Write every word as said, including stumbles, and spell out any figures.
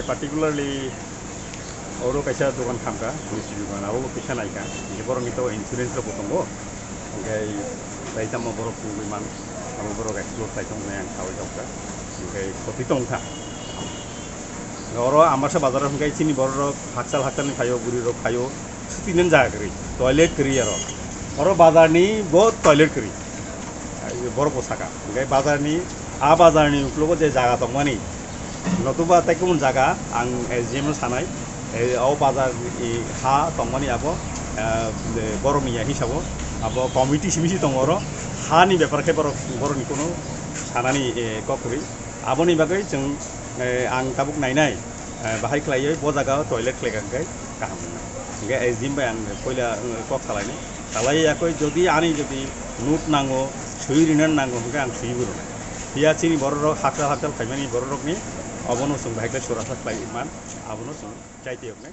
Particularly oro kaisa dogan khamkha, mistri dogan, abo kisa naikha, hingke borokni to insurance rok bo tongo, hingke tai tamo borok tungwi man, abo borok explore khai tong hinwi ang saui tongkha, hingke khoti tongkha. Oro Ambasa bazar hingke chini borok rok hakchal hakchal ni phaio, bwrwi rok phaio, sutinani jaga kwrwi, toilet kwrwi aro. Oro bazar ni bo toilet kwrwi. Borok bo saka. Hingke bazar ni, a bazar ni uklogo je jaga tongmani, notuba tei kubun jaga ang S D M no sanai, e, o bazar ni ha tongmani abo, eh, borok ni ya hisabo, abo committee simi si tongo oro, ha ni bepar khe borok, borok ni kuno sanani, eh, kok kwrwi. Aboni bagwi chwng, eh, ang tabuk nainai, eh, bahai khlaiwi bo jaga o toilet khlai kha hwnkhe kaham wngnai. Hingke S D M bai ang poila, eh, kok salainai. Salai yakoi jodi ani jodi note nango, sui rina nango hingke ang sui bo rwnai. Phiya chini borok rok hakchal hakchal khaimani borok rokni obono chwng bahai khe surasa khlai man, abono chwng chaitiyoknai.